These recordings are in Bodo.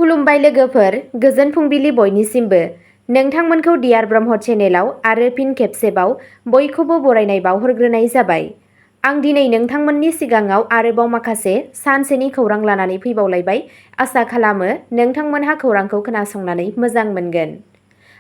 खुलुमबाय लोगोफोर, गोजोन फुंबिलि बयनिसिमबो। नोंथांमोनखौ डियार ब्रह्म चेनेलाव आरो फिन खेबसेबाव बयखौबो बरायनाय बावहरग्रोनाय जाबाय। आं दिनै नोंथांमोननि सिगाङाव आरोबाव माखासे सानसेनि खौरां लानानै फैबावलायबाय। आसा खालामो नोंथांमोनहा खौरांखौ खोनासंनानै मोजां मोनगोन।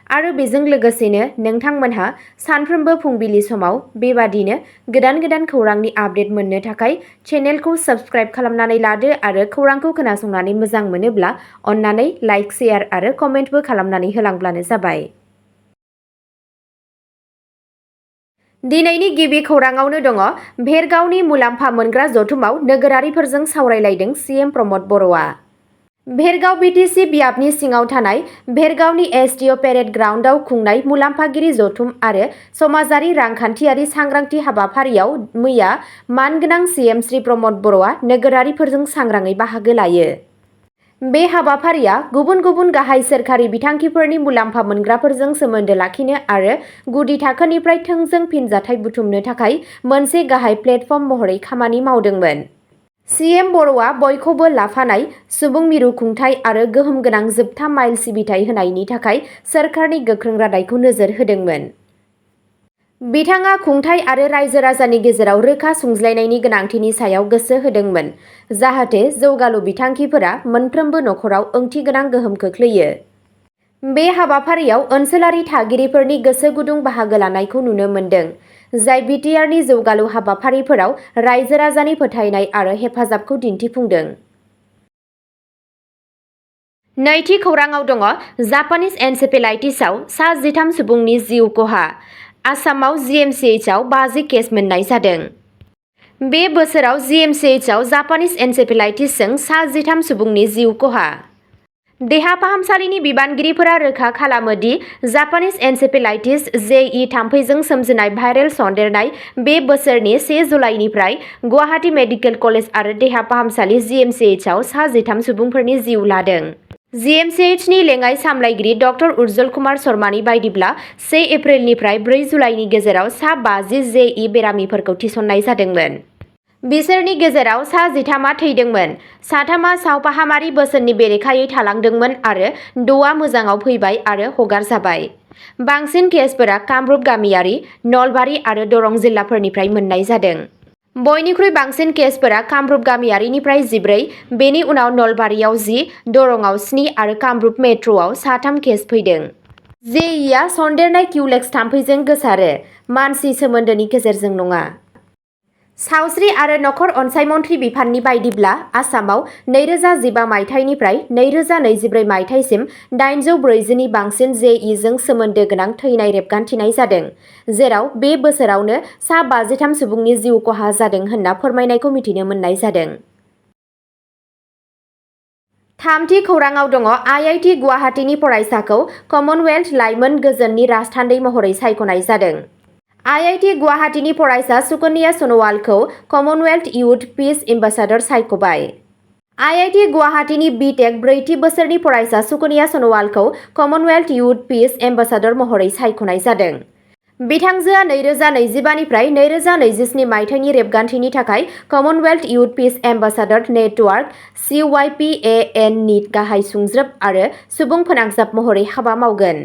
आरो बेजों लोगोसेनो नोंथांमोनहा सानफ्रोमबो फुंबिलि समाव बेबादिनो गोदान खौरांनि आपडेट मोननो थाखाय चेनेलखौ साबस्क्राइब खालामनानै लादो आरो खौरांखौ खोनासंनानै मोजां मोनोब्ला अन्नानै लाइक, शेयार आरो कमेन्टबो खालामनानै होलांब्लानो जाबाय। दिनैनि गिबि खौराङावनो दङ। भेरगावनि मुलाम्फा मोनग्रा जथुमाव नोगोरारिफोरजों सावरायलायदों सीएम प्रमद बर'आ। भेरगाव बिटिसि बियाबनि सिङाव थानाय भेरगावनि एसडिअ पेरेड ग्राउन्डआव खुंनाय मुलाम्फागिरि जथुम आरो समाजारि रांखान्थियारि सांग्रांथि हाबाफारियाव मैया मानगोनां सीएम श्री प्रमद बर'आ नोगोरारिफोरजों सांग्राङै बाहागो लायो। बे हाबाफारिया गुबुन गाहाय सोरखारि बिथांखिफोरनि मुलाम्फा मोनग्राफोरजों सोमोन्दो लाखिनो आरो गुदि थाखोनिफ्राय थोंजों फिनजाथाय बुथुमनो थाखाय मोनसे गाहाय प्लेटफर्म महरै खामानि मावदोंमोन। सीएम बर'आ बयखौबो लाफानाय सुबुं मिरु खुंथाय आरो गोहोम गोनां जोबथा माइल सिबिथाय होनायनि थाखाय सोरखारनि गोख्रों रादायखौ नोजोर होदोंमोन। बिथाङा खुंथाय आरो रायजो-राजानि गेजेराव रोखा सुंज्लायनायनि गोनांथिनि सायाव गोसो होदोंमोन, जाहाथे जौगालु बिथांखिफोरा मोनफ्रोमबो नखराव ओंथिगोनां गोहोम खोख्लैयो। बे हाबाफारियाव ओनसोलारि थागिरिफोरनि गोसो गुदुं बाहागो लानायखौ नुनो मोन्दों, जाय बिटिआरनि जौगालु हाबाफारिफोराव रायजो-राजानि फोथायनाय आरो हेफाजाबखौ दिन्थिफुंदों। नैथि खौराङाव दङ। जापानिज एनसेफेलाइटिसआव सा 13 सुबुंनि जिउ खहा। आसामाव जिएमसिएइचआव 50 केस मोननाय जादों। बे बोसोराव जिएमसिएइचआव जापानिज एनसेफेलाइटिसजों सा 13 सुबुंनि जिउ खहा। देहा फाहामसालिनि बिबानगिरिफोरा रोखा खालामो दि जापानिज एनसेफेलाइटिस जे थाम्फैजों सोमजिनाय भाइरेल सन्देरनाय बे बोसोरनि 1 जुलाइनिफ्राय गुवाहाटी मेडिकेल कलेज आरो देहा फाहामसालि जिएमसिएइचआव सा 13 सुबुंफोरनि जिउ लादों। जिएमसिएइचनि लेङाइ सामलायगिरि डक्टर उज्जवल कुमार शर्मानि बायदिब्ला 1 एप्रिलनिफ्राय 4 जुलाइनि गेजेराव सा 50 जे बेरामिफोरखौ थिसननाय जादोंमोन। बिसोरनि गेजेराव सा 13आ थैदोंमोन, 3आ सावफाहामारि बोसोननि बेरेखायै थालांदोंमोन आरो 6आ मोजाङाव फैबाय आरो हगारजाबाय। बांसिन केसफोरा कामरुप गामियारि, नलबारि आरो दरं जिल्लाफोरनिफ्राय मोननाय जादों। बयनिख्रुइ बांसिन केसफोरा कामरुप गामियारिनिफ्राय 14, बेनि उनाव नलबारियाव 10, दरंआव 7 आरो कामरुप मेट्र'आव 3 केस फैदों। जेइआ सन्देरनाय किउलेक्स थाम्फैजों गोसारो, मानसि सोमोन्दोनि गेजेरजों नङा। सावस्रि आरो नखर अनसायमन्थ्रि बिफाननि बायदिब्ला आसामाव 2015 मायथाइनिफ्राय 2024 मायथाइसिम 840 नि बांसिन जेइजों सोमोन्दो गोनां थैनाय रेबगान्थिनाय जादों, जेराव बे बोसोरावनो सा 53 सुबुंनि जिउ खहा जादों होनना फोरमायनायखौ मिथिनो मोननाय जादों। थामथि खौराङाव दङ। आइआइटि गुवाहाटीनि फरायसाखौ कमनवेल्थ लाइमोन गोजोननि राजथान्दै महरै सायख'नाय जादों। आइआइटि गुवाहाटीनि फरायसा सुकन्या सन'वालखौ कमनवेल्थ इयुथ पीस एम्बेसाडर सायख'बाय। आइआइटि गुवाहाटीनि बिटेक 4थि बोसोरनि फरायसा सुकन्या सन'वालखौ कमनवेल्थ इयुथ पीस एम्बेसाडर महरै सायख'नाय जादों। बिथांजोआ 2025 निफ्राय 2027 मायथाइनि रेबगान्थिनि थाखाय Commonwealth youth peace ambassador network (CYPAN) नि गाहाय सुंज्रोब आरो सुबुं फोनांजाब महरै हाबा मावगोन।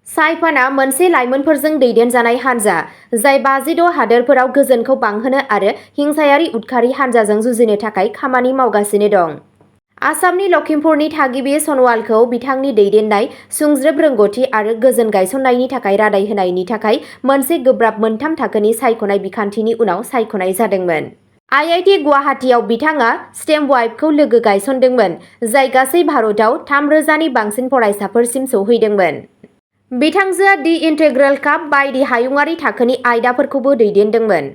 साइफानआ मोनसे लाइमोनफोरजों दैदेनजानाय हानजा, जाय 56 हादोरफोराव गोजोनखौ बांहोनो आरो हिंसायारि उदखारि हानजाजों जुजिनो थाखाय खामानि मावगासिनो दं। आसामनि लखिमपुरनि थागिबि सन'वालखौ बिथांनि दैदेननाय, सुंज्रोब रोंग'थि आरो गोजोन गायसननायनि थाखाय रादाय होनायनि थाखाय मोनसे गोब्राब मोनथाम थाखोनि सायख'नाय बिखान्थिनि उनाव सायख'नाय जादोंमोन। आइआइटि गुवाहाटीआव बिथाङा स्टेम वाइफखौ लोगो गायसनदोंमोन, जाय गासै भारतआव 3000 नि बांसिन फरायसाफोरसिम सौहैदोंमोन। बिथांजोआ दि इन्टेग्रेल काप बायदि हायुंआरि थाखोनि आयदाफोरखौबो दैदेनदोंमोन।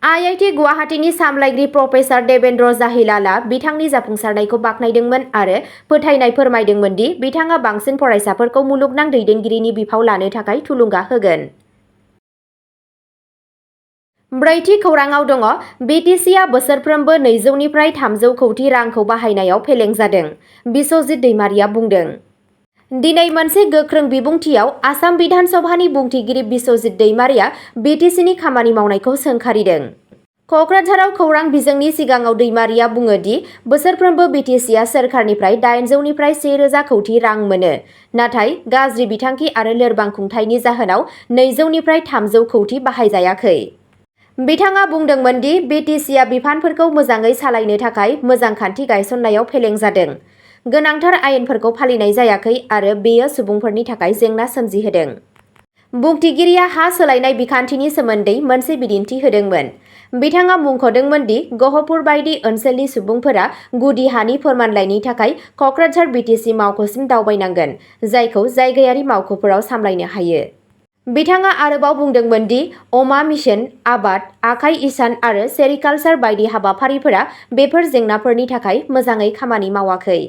आइआइटि गुवाहाटीनि सामलायगिरि प्रफेसार देवेन्द्र जाहिलालआ बिथांनि जाफुंसारनायखौ बाख्नायदोंमोन आरो फोथायनाय फोरमायदोंमोन दि बिथाङा बांसिन फरायसाफोरखौ मुलुगनां दैदेनगिरिनि बिफाव लानो थाखाय थुलुंगा होगोन। ब्रैथि खौराङाव दङ। बिटिसिआ बोसोरफ्रोमबो 200 निफ्राय 300 कौटि रांखौ बाहायनायाव फेलें जादों, बिस्वजित दैमारिया बुंदों। दिनै मोनसे गोख्रों बिबुंथियाव आसाम बिधान सभानि बुंथिगिरि बिस्वजित दैमारिया बिटिसिनि खामानि मावनायखौ सोंखारिदों। क'क्राझाराव खौरां बिजोंनि सिगाङाव दैमारिया बुङो दि बोसोरफ्रोमबो बिटिसिआ सोरखारनिफ्राय 800निफ्राय 1000 कौटि रां मोनो, नाथाय गाज्रि बिथांखि आरो लोरबां खुंथायनि जाहोनाव 200निफ्राय 300 कौटि बाहायजायाखै। बिथाङा बुंदोंमोन दि बिटिसिआ बिफानफोरखौ मोजाङै सालायनो थाखाय मोजां खान्थि गायसननायाव फेलें जादों, गोनांथार आयेनफोरखौ फालिनाय जायाखै आरो बेयो सुबुंफोरनि थाखाय जेंना सोमजिहोदों। बुंथिगिरिया हा सोलायनाय बिखान्थिनि सोमोन्दै मोनसे बिदिन्थि होदोंमोन। बिथाङा मुंख'दोंमोन दि गहपुर बायदि ओनसोलनि सुबुंफोरा गुदि हानि फोरमानलाइनि थाखाय क'क्राझार बिटिसि मावख'सिम दावबायनांगोन, जायखौ जायगायारि मावख'फोराव सामलायनो हायो। बिथाङा आरोबाव बुंदोंमोन दि अमा मिशन, आबाद, आखाइ इसान आरो सेरिकालचार बायदि हाबाफारिफोरा बेफोर जेंनाफोरनि थाखाय मोजाङै खामानि मावाखै।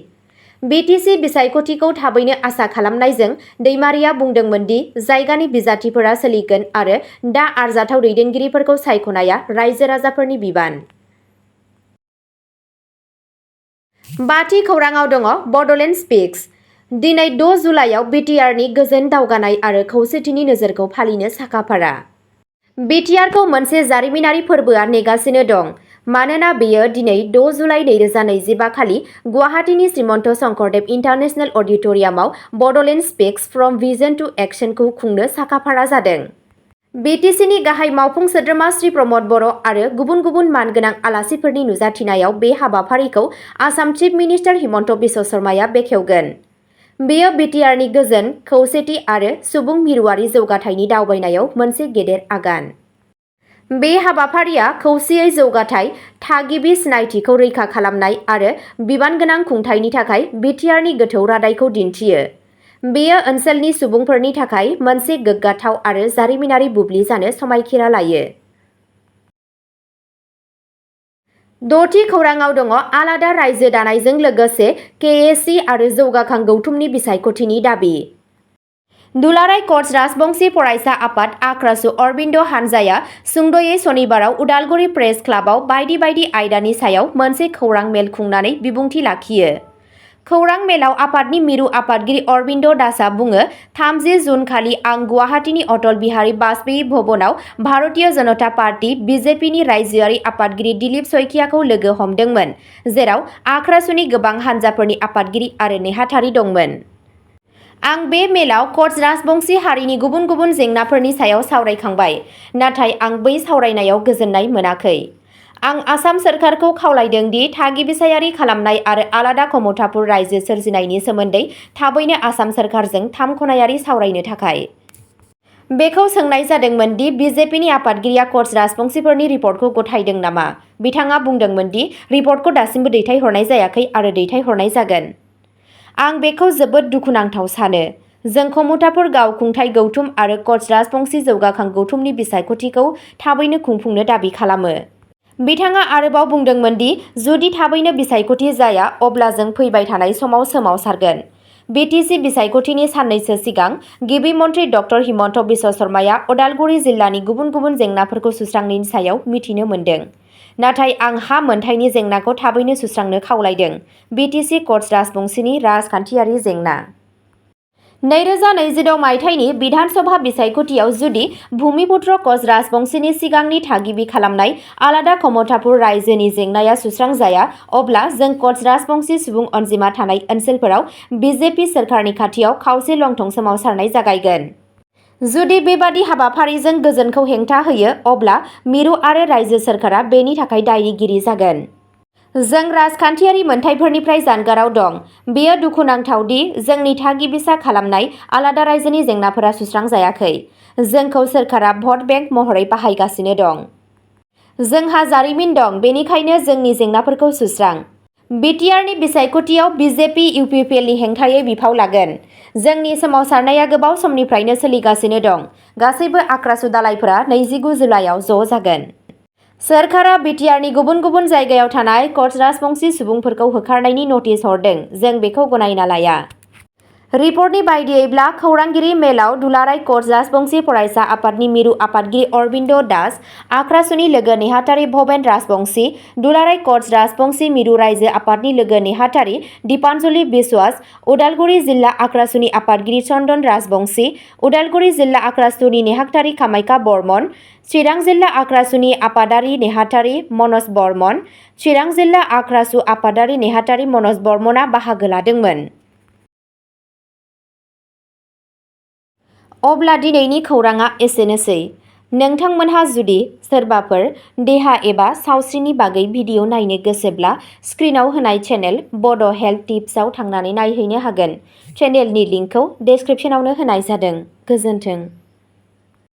बिटिसि बिसायख'थिखौ थाबैनो आसा खालामनायजों दैमारिया बुंदोंमोन दि जायगानि बिजाथिफोरा सोलिगोन आरो दा आरजाथाव दैदेनगिरिफोरखौ सायख'नाया रायजो-राजाफोरनि बिबान। बाथि खौराङाव दङ बड'लेण्ड स्पिक्स। दिनै 6 जुलाइआव बिटिआरनि गोजोन दावगानाय आरो खौसेथिनि नोजोरखौ फालिनो साखाफारा। बिटिआरखौ मोनसे जारिमिनारि फोरबोआ नेगासिनो दं, मानोना बेयो दिनै 6 जुलाइ 2025 खालि गुवाहाटीनि श्रीमन्त शंकरदेव इन्टारनेशनेल अडिट'रियामाव Bodoland speaks from vision to एक्शनखौ खुंनो साखाफारा जादों। बिटिसिनि गाहाय मावफुं सोद्रोमा श्री प्रमद बर' आरो गुबुन गुबुन मानगोनां आलासिफोरनि नुजाथिनायाव बे हाबाफारिखौ आसाम चिफ मिनिस्टार हिमन्त बिश्व शर्माया बेखेवगोन। बेयो बिटिआरनि गोजोन, खौसेथि आरो सुबुं मिरुआरि जौगाथायनि दावबायनायाव मोनसे गेदेर आगान। बे हाबाफारिया खौसेयै जौगाथाय, थागिबि सिनायथिखौ रैखा खालामनाय आरो बिबानगोनां खुंथायनि थाखाय बिटिआरनि गोथौ रादायखौ दिन्थियो। बेयो ओनसोलनि सुबुंफोरनि थाखाय मोनसे गोग्गाथाव आरो जारिमिनारि बुब्लि जानो समायखिरा लायो। 6थि खौराङाव दङ आलादा रायजो दानायजों लोगोसे केएसि आरो जौगाखां गौथुमनि बिसायख'थिनि दाबि। दुलाराय कच राजबंसि फरायसा आफाद आक्रासु अरबिन्द हानजाया सुंद'यै सनिबाराव उदालगुरि प्रेस क्लाबाव बायदि बायदि आयदानि सायाव मोनसे खौरां मेल खुंनानै बिबुंथि लाखियो। खौरां मेलाव आफादनि मिरु आफादगिरि अरबिन्द दासआ बुङो, 30 जुन खालि आं गुवाहाटीनि अटल बिहारी वाजपेयी भवनाव भारतीय जनता पार्टी (बिजेपि) नि रायजोआरि आफादगिरि दिलीप सैकियाखौ लोगो हमदोंमोन, जेराव आक्रासुनि गोबां हानजाफोरनि आफादगिरि आरो नेहाथारि दंमोन। आं बे मेलाव कच राजबंसि हारिनि गुबुन गुबुन जेंनाफोरनि सायाव सावरायखांबाय, नाथाय आं बै सावरायनायाव गोजोननाय मोनाखै। आं आसाम सोरखारखौ खावलायदों दि थागिबिसायारि खालामनाय आरो आलादा कमतापुर रायजो सोरजिनायनि सोमोन्दै थाबैनो आसाम सोरखारजों 3 खनायारि सावरायनो थाखाय। बेखौ सोंनाय जादोंमोन दि बिजेपिनि आफादगिरिया कच राजबंसिफोरनि रिपर्टखौ गथायदों नामा। बिथाङा बुंदोंमोन दि रिपर्टखौ दासिमबो दैथायहरनाय जायाखै आरो दैथायहरनाय जागोन। आं बेखौ जोबोद दुखुनांथाव सानो। जों कमतापुर गावखुंथाय गौथुम आरो कच राजबंसि जौगाखां गौथुमनि बिसायख'थिखौ थाबैनो खुंफुंनो दाबि खालामो। बिथाङा आरोबाव बुंदोंमोन दि जुदि थाबैनो बिसायख'थि जाया अब्ला जों फैबाय थानाय समाव सोमावसारगोन। बिटिसि बिसायख'थिनि साननैसो सिगां गिबि मन्थ्रि ड हिमन्त बिश्व शर्माया उदालगुरि जिल्लानि गुबुन गुबुन जेंनाफोरखौ सुस्रांनायनि सायाव मिथिनो मोन्दों। नाथाय आं हा मोनथायनि जेंनाखौ थाबैनो सुस्रांनो खावलायदों। बिटिसि कच राजबंसिनि राजखान्थियारि जेंना। 2026 मायथाइनि बिधान सभा बिसायख'थियाव जुदि भूमिपुत्र कच राजबंसिनि सिगांनि थागिबि खालामनाय आलादा कमतापुर रायजोनि जेंनाया सुस्रांजाया, अब्ला जों कच राजबंसि सुबुं अनजिमा थानाय ओनसोलफोराव बिजेपि सोरखारनि खाथियाव खावसे लंथं सोमावसारनाय जागायगोन। जुदि बेबादि हाबाफारिजों गोजोनखौ हेंथा होयो, अब्ला मिरु आरो रायजो सोरखारा बेनि थाखाय दायनिगिरि जागोन। जों राजखान्थियारि मोनथायफोरनिफ्राय जानगाराव दं। बेयो दुखुनांथाव दि जोंनि थागिबिसा खालामनाय आलादा रायजोनि जेंनाफोरा सुस्रांजायाखै। जोंखौ सोरखारा भट बेंक महरै बाहायगासिनो दं। जोंहा जारिमिन दं, बेनिखायनो जोंनि जेंनाफोरखौ सुस्रां। बिटिआरनि बिसायख'थियाव बिजेपि इउपिपिएलनि हेंथायै बिफाव लागोन। जोंनि सोमावसारनाया गोबाव समनिफ्रायनो सोलिगासिनो दं। गासैबो आक्रासु दालायफोरा 29 जुलाइआव ज' जागोन। सोरखारा बिटिआरनि गुबुन गुबुन जायगायाव थानाय कच राजबंसि सुबुंफोरखौ होखारनायनि नटिस हरदों। जों बेखौ गनायना लाया। रिपर्टनि बायदियैब्ला खौरांगिरि मेलाव दुलाराय कच राजबंशी फरायसा आफादनि मिरु आफादगिरि अरबिन्द दास, आख्रासुनि लोगो नेहाथारि भबेन राजबंशी, दुलाराय कच राजबंशी मिरु रायजो आफादनि लोगो नेहाथारि दीपान्जलि बिश्वास, उदालगुरि जिल्ला आख्रासुनि आफादगिरि चन्दन राजबंशी, उदालगुरि जिल्ला आख्रासुनि नेहाथारि कामाख्या बर्मन, चिरां जिल्ला आख्रासुनि आफादारि नेहाथारि मनज बर्मन, चिरां जिल्ला आख्रासु आफादारि नेहाथारि मनज बर्मनआ बाहागो लादोंमोन। अब्ला दिनैनि खौराङा एसेनोसै। नोंथांमोनहा जुदि सोरबाफोर देहा एबा सावस्रिनि बागै भिडिअ नायनो गोसोब्ला स्क्रिनाव होनाय चेनेल बड' हेल्थ टिप्सआव थांनानै नायहैनो हागोन। चेनेलनि लिंकखौ डेस्क्रिप्शनावनो होनाय जादों। गोजोन्थों।